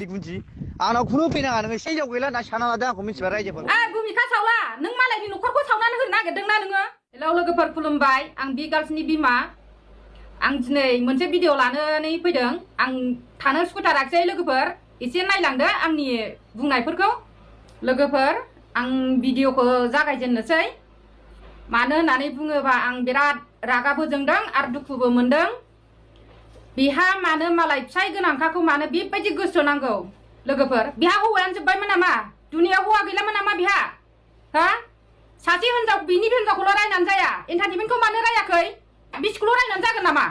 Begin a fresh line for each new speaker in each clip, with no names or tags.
बुजि बुजि आंनाव खुनु फैनाङा नोङो सेजौ गैला ना साना लादों आंखौ मिथिबाय रायजोफोर
भुमिका सावला नों मालायनि न'खरखौ सावनानै होनो नागिरदोंना नोङो हेलौ लोगोफोर खुलुमबाय आं बि गार्लसनि बिमा आं दिनै मोनसे भिडिअ लानानै फैदों आं थानो सुखुथाराखै लोगोफोर एसे नायलांदो आंनि बुंनायफोरखौ लोगोफोर आं भिडिअखौ जागायजेननोसै मानो होननानै बुङोबा आं बिराद रागाबो जोंदों आरो दुखुबो मोनदों बिहा मानो मालाय फिसाय गोनांखाखौ मानो बेबायदि गोसो नांगौ लोगोफोर बिहा हौवायानो जोब्बायमोन नामा दुनियाव हौवा गैलामोन नामा बिहा हा सासे हिनजाव बिनि हिनजावखौल' रायनानै जाया एन्टारटेनमेन्टखौ मानो रायाखै बिसिखौल' रायनानै जागोन नामा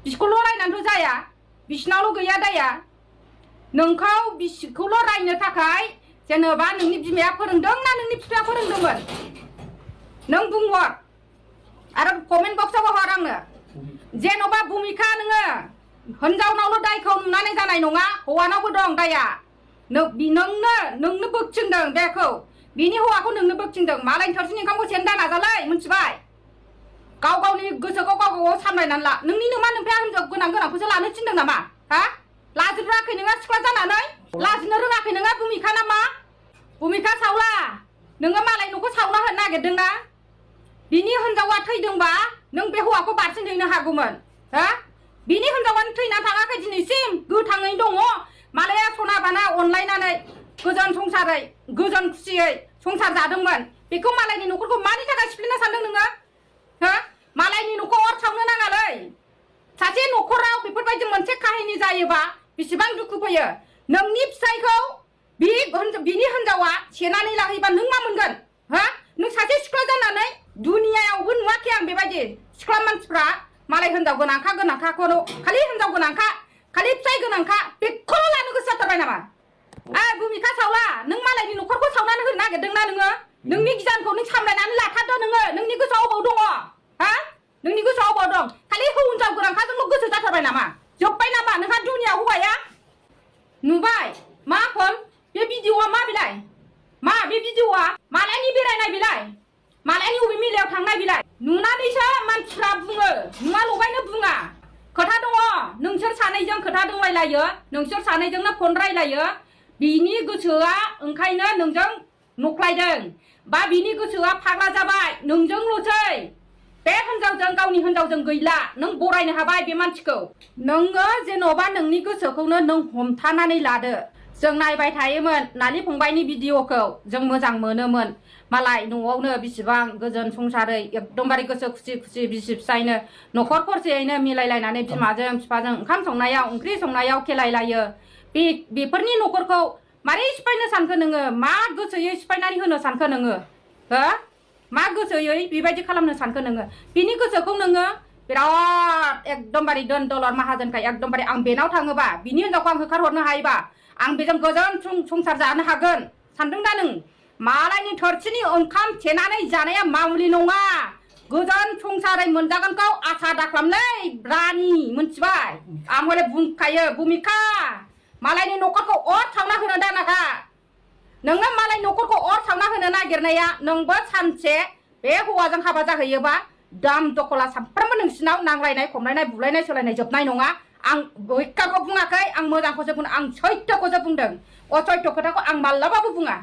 बिसिखौल' रायनानैथ' जाया बिसिनावल' गैया दाया नोंखौ बिसिखौल' रायनो थाखाय जेनेबा नोंनि बिमाया फोरोंदों ना नोंनि बिफाया फोरोंदोंमोन नों बुंहर आरो कमेन्ट बक्सआव हर आंनो जेन'बा भुमिका नोङो हिनजावनावल' दायखौ नुनानै जानाय नङा हौवानावबो दं दाया नोंनो बोगथिंदों बेखौ बिनि हौवाखौ नोंनो बोगथिंदों मालायनि थोरसिनि ओंखामखौ सेन दा नाजालै मिथिबाय गाव गावनि गोसोखौ गाव गाव सामलायनानै ला नोंनि नोमा नोमफाया हिनजाव गोनांखौसो लानो थिनदों नामा हा लाजिनो रोङाखै नोङा सिख्ला जानानै लाजिनो रोङाखै नोङा भुमिका नामा भुमिका सावला नोङो मालाय न'खौ सावना होनो नागिरदोंना बिनि हिनजावा थैदोंबा नों बे हौवाखौ बारसिनहैनो हागौमोन हा बिनि हिनजावानो थैना थाङाखै दिनैसिम गोथाङै दङ मालाया सना बाना अनलायनानै गोजोन संसारै गोजोन खुसियै संसार जादोंमोन बेखौ मालायनि न'खरखौ मानि थाखाय सिफ्लेना सानदों नोङो हो मालायनि न'खौ अर सावनो नाङालै सासे न'खराव बेफोरबायदि मोनसे काहिनि जायोबा बेसेबां दुखु फैयो नोंनि फिसायखौ बिनि हिनजावा सेनानै लाहैबा नों मा मोनगोन हा नों सासे सिख्ला जानानै दुनियायावबो नुवाखै आं बेबायदि सिख्ला मानसिफ्रा मालाय हिनजाव गोनांखाखौल' खालि हिनजाव गोनांखा खालि फिसाय गोनांखा बेखौल' लानो गोसो जाथारबाय नामा भुमिका सावला नों मालायनि न'खरखौ सावनानै होनो नागिरदोंना नोङो नोंनि गियानखौ नों सामलायनानै लाथारदो नोङो नोंनि गोसोआव अबाव दङ हा नोंनि गोसोआव अबाव दं खालि हिनजाव गोनांखाजोंल' गोसो जाथारबाय नामा जोब्बाय नामा नोंहा दुनिया हौवाया नुबाय मा फन बे भिडिअआ मा बिलाय मा बे भिडिअआ मालायनि बेरायनाय बिलाय मालायनि अबे मेलायाव थांनाय बिलाय नुनानैसो मानसिफ्रा बुङो नुवा लगायनो बुङा खोथा दङ नोंसोर सानैजों खोथा दंलायलायो नोंसोर सानैजोंनो फन रायलायो बिनि गोसोआ ओंखायनो नोंजों नख्लायदों बा बिनि गोसोआ फाग्ला जाबाय नोंजोंल'सै बे हिनजावजों गावनि हिनजावजों गैला नों बरायनो हाबाय बे मानसिखौ नोङो जेन'बा नोंनि गोसोखौनो नों हमथानानै लादो जों नायबाय थायोमोन नानि फंबायनि भिडिअखौ जों मोजां मोनोमोन मालाय न'आवनो बिसिबां गोजोन संसारै एकदमबारे गोसो खुसि खुसि बिसि फिसायनो न'खर खरसेयैनो मिलायलायनानै बिमाजों बिफाजों ओंखाम संनायाव ओंख्रि संनायाव खेलायलायो बेफोरनि न'खरखौ मारै सिफायनो सानखो नोङो मा गोसोयै सिफायनानै होनो सानखो नोङो हो मा गोसोयै बेबायदि खालामनो सानखो नोङो बिनि गोसोखौ नोङो बिराद एकदमबारे दोन दलर माहाजोनखाय एकदमबारे आं बेनाव थाङोबा बिनि हिनजावखौ आं होखारहरनो हायोबा आं बेजों गोजोन संसार जानो हागोन सानदों दा नों मालायनि थोरसिनि ओंखाम सेनानै जानाया मामुलि नङा गोजोन संसारै मोनजागोनखौ आसा दाख्लामलै रानि मोनथिबाय आं हले बुंखायो भुमिका मालायनि न'खरखौ अर सावना होनो दानाखा नोङो मालाय न'खरखौ अर सावना होनो नागिरनाया नोंबो सानसे बे हौवाजों हाबा जाहैयोबा दाम दखला सामफ्रामबो नोंसिनाव नांलायनाय खमलायनाय बुलायनाय सोलायनाय जोबनाय नङा आं बयखाखौ बुङाखै आं मोजांखौसो बुंदों आं सैथोखौसो बुंदों असैथो खोथाखौ आं माब्लाबाबो बुङा